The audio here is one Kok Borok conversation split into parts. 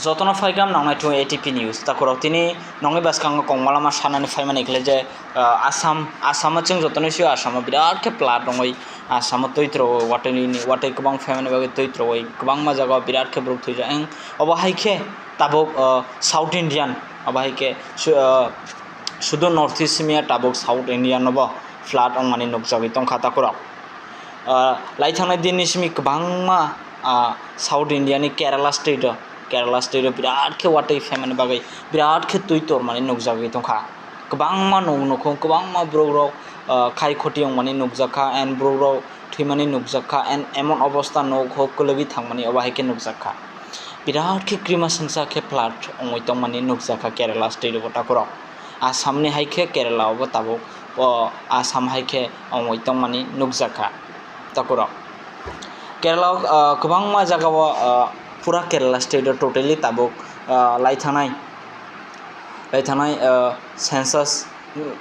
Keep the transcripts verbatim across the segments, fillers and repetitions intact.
Jotono phaikam nongnai thung A T P News. Takhorok tini nongni bwskango kongma lama sanani phaimani khlai je, ah, Assam, Assam-o chwng jotono sio Assam-o birat khe flood wngwi, Assam-o twi tro watwi, watwi kwbang phaimani bagwi twi troi kwbangma jagao birat khe borok thwijak. Eng obo hai khe tabuk, ah, South Indian, obo hai khe su-, ah, sudu North East simi ya tabuk South Indian-o bo flood wngmani nukjagwi tongkha takhorok. Ah, laithangnai dinni simi kwbangma, ah, South India ni Kerala state o, Kerala state o birat khe watwi phaimani bagwi birat khe twi tormani nukjagwi tongkha. Kwbangma nuk nukhung, kwbangma borok rok, ah, khai khoti wngmani nukjakha and borok rok thwimani nukjakha and emon obostha nok hok kwlwgwi thangmani obo hai khe nukjakha. Birat khe krima sengsa khe flood wngwi tongmani nukjakha Kerala state o bo takhorok. Assam ni hai khe Kerala o bo tabuk, o Assam hai khe wngwi tongmani nukjakha takhorok. Kerala o, ah, kwbangma jagao, ah, pura Kerala state o totally tabuk, ah, laithanai, laithanai, ah, census,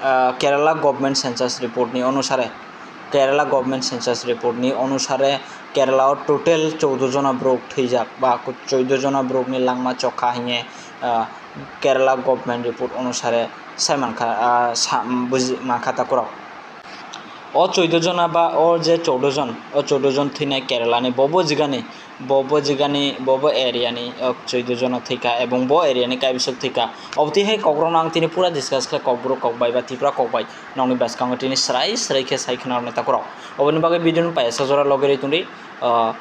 ah, Kerala government census report ni onusare, Kerala government census report ni onusare Kerala o total choudo jona borok thwijak ba choudo jona borok ni langma chokha hinye, ah, Kerala government report onusare sai mankha, ah, sa-, buji mankha takhorok. O choudo jona ba o je choudo jon, o choudo jon thwinai Kerala ni bobo jigani, bobo jigani, bobo area ni, o choudo jona thwikha ebong bo area ni kaibwswk thwikha. Obotwi hai kokrokno ang tini pura discuss khlai kokborok kokbai ba Tripura kokbai nokni bwskango tini swrai swrai khe sai khna rwna takhorok. Oboni bagwi video no paisa jora logwi rwi tongdi. Ah,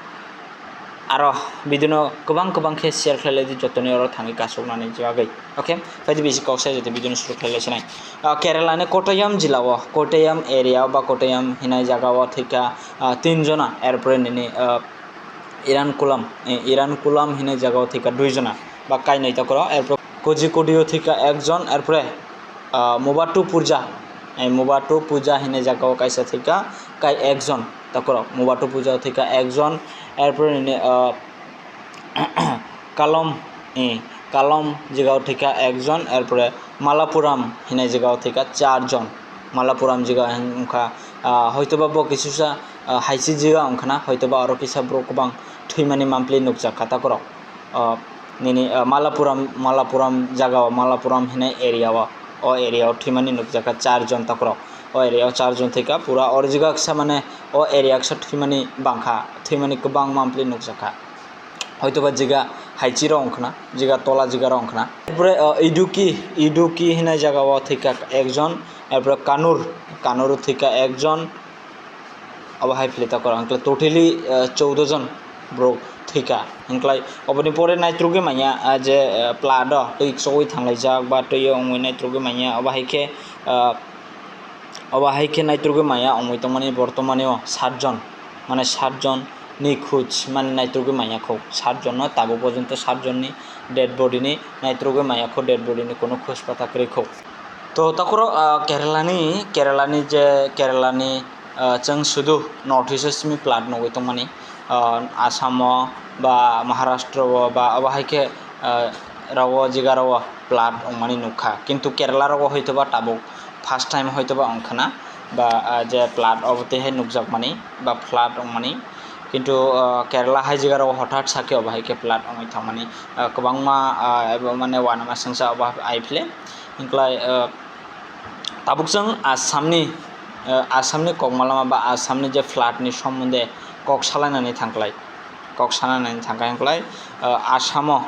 aro video no kwbang kwbang khe share khlai lai di, jotoni oro thangwi kasuknani bagwi. Okay, phaidi bisi kok sai jotoni video no shuru khlai lai sinai. Ah, Kerala ni Kottayam jila o, Kottayam area o ba Kottayam hinai jaga o thwikha, ah, tin jona, erpore nini, ah, Irankulam, eh, Irankulam hinai jaga o thwikha dui jona ba kainwi takhorok, erpore Kozhikode o thwikha ekjon, erpore, ah, Mubatu Puja, eh, Mubatu Puja hinai jaga o kaisa thwikha kai ekjon. Takhorok Mubatu Puja o thwikha ekjon, erpore nini, ah, Kalom, eh, Kalom jagao thwikha ekjon, erpore Malapuram hinai jagao thwikha charjon. Malapuram jaga wngkha, ah, hoitoba bo kisusa, ah, haisi jaga wngkhana, hoitoba aro kisa borok kwbang thwimani mampli nukjakha takhorok. Ah, nini, ah, Malapuram, Malapuram jaga o, Malapuram hinai area o, o area o thwimani nukjakha charjon takhorok. O area o charjon thwikha, pura o jaga kisa mane o area kisa thwimani bangkha, thwimani kwbang mampli nukjakha. Hoitoba jaga haichiro wngkhana, jaga tola jagaro wngkhana. Erpore, ah, Idukki, Idukki hinai jaga o thwikha ekjon, erpore Kannur, Kannur o thwikha ekjon, obo hai philai takhorok, hwnkhe totally, eh, choudo jon borok thwikha. Hwnkhe oboni pore naitrogwi manya, ah, je, eh, flood o twi chogwi thanglaijak ba twi o wngwi naitrogwi manya, obo hai khe, ah, obo hai khe naitrogwi manya wngwi tongmani bortomani o sat jon, mane sat jon ni khoj mane naitrogwi manya kho, sat jon no tabuk porjonto sat jon ni dead body ni naitrogwi manya kho, dead body ni kuno khoj pata kwrwi kho. To takhorok, ah, Kerala ni, Kerala ni je, Kerala ni, ah, chwng sudu North East o simi flood nugwi tongmani, ah, Assam o ba Maharashtra o ba abo hai khe, ah, rogo jiga rogo flood wngmani nukha, kintu Kerala rogo hoitoba tabuk first time hoitoba wngkhana ba, ah, je flood obo twi hai nukjakmani ba flood wngmani, kintu, ah, Kerala hai jiga rogo hothat sakhe obo hai khe flood wngwi thangmani, ah, kwbangma, ah, ebo mane uanama swngsa obo hai phile. Hwnkhlai, ah, tabuk chwng Assamni, ah, Assamni kokmalama ba Assamni je floodni sombonde kok salainani thangklai, kok salainani thangkha hwnkhlai, ah, Assamo,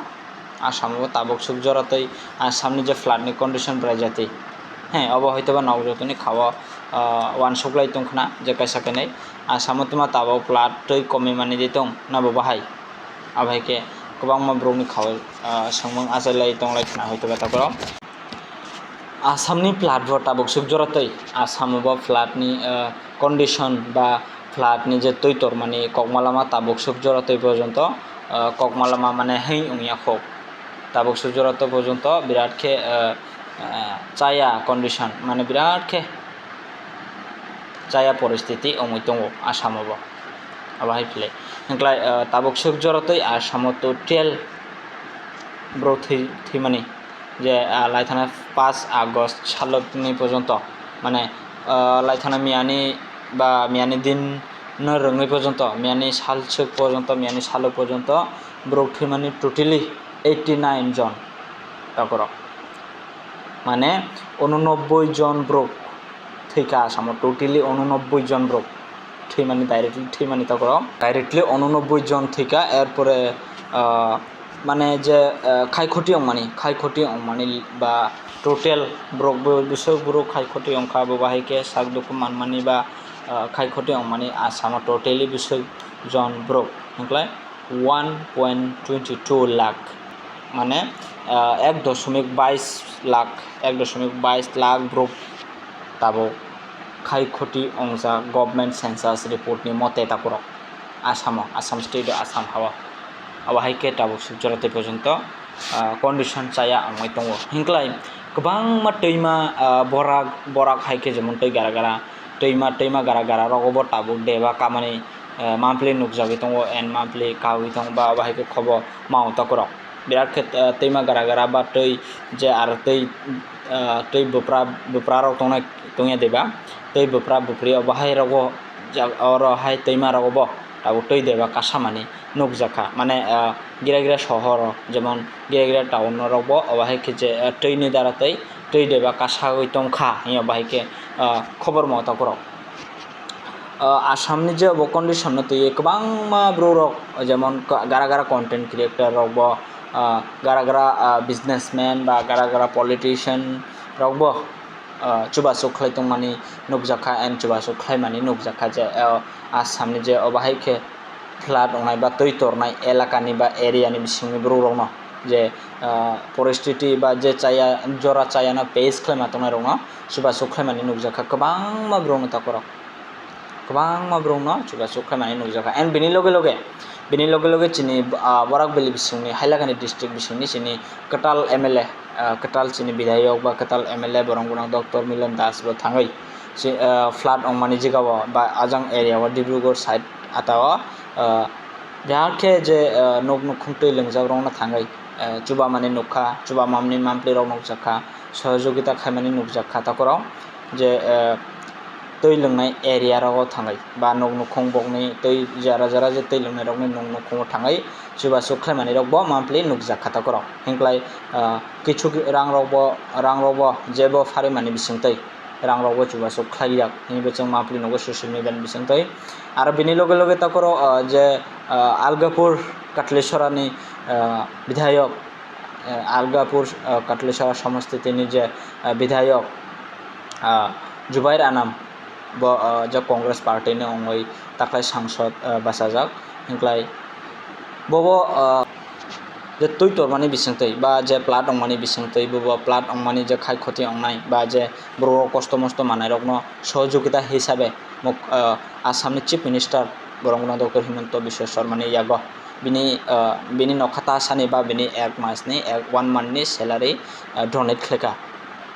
Assamo tabuk suk jora tei Assamni je floodni condition bwraijatwi, he, obo hoitoba nok jotoni khao, ah, uansuklai tongkhna je kaisa kainwi Assamo twma tabuk flood twi komimani de tong na bo bahai? Abo hai khe kwbangma borokni khao, ah, swngmung achailai tonglai khna hoitoba takhorok. Assamni flood bo tabuk suk jora twi, Assamo bo floodni, ah, condition ba floodni je twi tormani kokmalama tabuk suk jora twi porjonto, ah, kokmalama mane hei wngya kho. Tabuk suk jora twi porjonto birat khe, ah, ah, chaya condition, mane birat khe chaya poristiti wngwi tongo Assamo bo. Abo hai philai. Hwnkhlai, ah, tabuk suk jora twi Assamo total borok thwi-, thwimani je, ah, laithana paanch August salokni porjonto, mane, ah, laithana miyani ba miyani din no rwngwi porjonto, miyani sal suk porjonto, miyani salok porjonto borok thwimani totally eighty nine jon takorok. Mane, unonobboi jon borok thwikha Assam o, totally unonobboi jon borok thwimani, directly thwimani takorok. Directly unonobboi jon thwikha, erpore, ah, mane je, ah, khai khoti wngmani, khai khoti wngmani ba total borok bo-, bwswk borok khai khoti wngkha, bo bahai khe sak dukhu manmani ba, ah, khai khoti wngmani Assam o totally bwswk jon borok. Hwnklai one point twenty two lakh, mane, ah, ek doshomik bais lakh, ek doshomik bais lakh borok tabuk khai khoti wngjak government census report ni mote takorok Assam o, Assam state o, Assam ha o. Abo hai khe tabuk suk jora tei porjonto, ah, condition chaya wngwi tongo. Hwnklai kwbangma twima, ah, borak, borak hai khe jemon twi gara gara, twima, twima gara gara rogo bo tabuk deba kamani, ah, monthly nukjagwi tongo and monthly kaui tongo ba abo hai khe khobo mao takorok. Birat khe, ah, twima gara gara ba twi je aro twi, ah, twi bupra, bupra rok tongnai, tongya deba, twi bupra bupri abo hai rogo jag-, oro hai twima rogo bo tabuk twi deba kasamani nukjakha. Mane, ah, gira gira sohor o, jemon gira gira town o rok bo obo hai khe je, ah, twi ni dara tei twi deba kasagwi tongkha, hwnwi obo hai khe, ah, khobor mota korok. Ah, Assam ni je obo condition no twiwi kwbangma borok rok, jemon ka-, gara gara content creator rok bo, ah, gara gara, ah, businessman ba gara gara politician rok bo, ah, chubachu khlai tongmani nukjakha and chubachu khlaimani nukjakha je, ah, Assam ni je obo hai khe flood wngnai ba twi tornai elaka ni ba area ni bisingni borok rokno je, ah, poristiti ba je chaya, jora chayano face khlaima tongnai rokno chubachu khlaimani nukjakha kwbangma borokno takorok, kwbangma borokno chubachu khlaimani nukjakha. And bini loge loge, bini loge loge chini, ah, Barak Valley bisingni, Hailakandi district bisingni chini kwtal M L A, ah, kwtal chini bidhayok ba kwtal M L A borok gwnang Doctor Milon Das bo thangwi si, ah, flood wngmani jigao ba ajang area o Dibrugarh side ata o, ah, Jahar khe je, ah, nok nukhung twi lwngjak rokno thangwi, ah, chubamani nukha, chubamani mampli rok nukjakha, sohojogita khaimani nukjakha takorok je, ah, twi lwngnai area rogo thangwi ba nok nukhung bokni twi jara jara je twi lwngnai rokni nok nukhungo thangwi chubachu khlaimani rok bo mampli nukjakha takorok. Hwnklai, ah, kichu rang rok bo, rang rok bo jebo pharimani bisingtwi rang rok bo chubachu khlai yak hinwi bo chwng mampli nugo social media ni bisingtwi. Aro bini loge loge takorok, ah, je, ah, Algapur Katlesora ni, ah, bidhayok, ah, Algapur, ah, Katlesora somostiti ni je, ah, bidhayok, ah, Jubair Anam bo, ah, je Congress party ni wngwi taklai sangsod, ah, bachajak. Hwnklai bobo, ah, je twi tormani bisingtwi ba je flood wngmani bisingtwi, bobo flood wngmani je khai khoti wngnai ba je borok kosto mosto manai rokno sohojogita hisabe muk-, ah, Assam ni Chief Minister borok gwnang Doctor Himanta Biswa Sarma ni yago bini, ah, bini nokha ta sani ba bini ek mas ni, ek one month ni salary, ah, donate khlaikha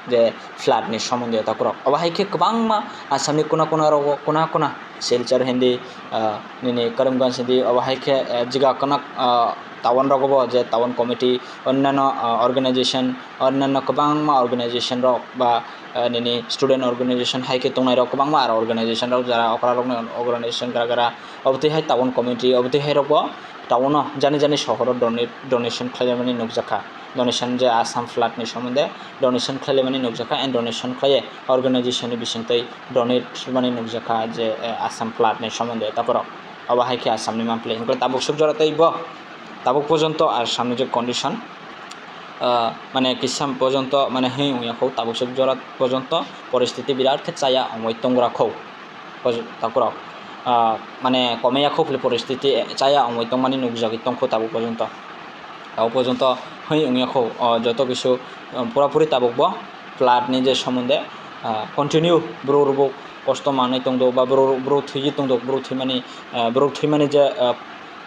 je flood ni somonde takorok. Obo hai khe kwbangma Assam ni kuna kuna rogo, kuna kuna Silchar hindi, ah, nini Karimganj hindi, obo hai khe, ah, jiga kwnak, ah, town rogo bo je town committee, onnano, ah, organization, onnano kwbangma organization rok ba, ah, nini student organization hai khe tongnai rok kwbangma aro organization rok jara okra rokni organization gra gra, obo twi hai town committee, obo twi hai rok bo town o jani jani sohor o donate, donation khlaimani nukjakha. Donation je Assam flood ni somonde donation khlailaimani nukjakha and donation khlaiye organization ni bisingtwi donate mani nukjakha je, eh, Assam flood ni somonde takorok. Obo hai khe Assam ni mampli hwnkhe tabuk suk jora tei bo tabuk porjonto Assam ni je condition, ah, mane kisa porjonto mane hwnwi wngya kho, tabuk suk jora porjonto poristiti birat khe chaya wngwi tongra kho. Poj-, takorok, ah, mane komya kho phili poristiti chaya wngwi tongmani nukjagwi tongkho tabuk porjonto. Tabuk porjonto hwnwi wngya kho, ah, joto kisu, ah, pura puri tabuk bo flood ni je somonde, ah, continue borok rok bo kosto manwi tongdo ba borok, borok thwiwi tongdo, borok thwimani, ah, borok thwimani je, ah,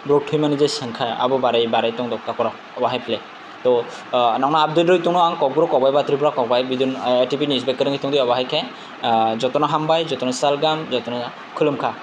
borok thwimani je sengkha abo barai barai tongdo takorok obo hai phile. To, ah, nokno update rwi tongno ang kokborok kokbai ba Tripura kokbai bidin, ah, A T P news bai kwrwngwi tongdi obo hai khe, ah, jotono hambai, jotono salgam, jotono khulumkha.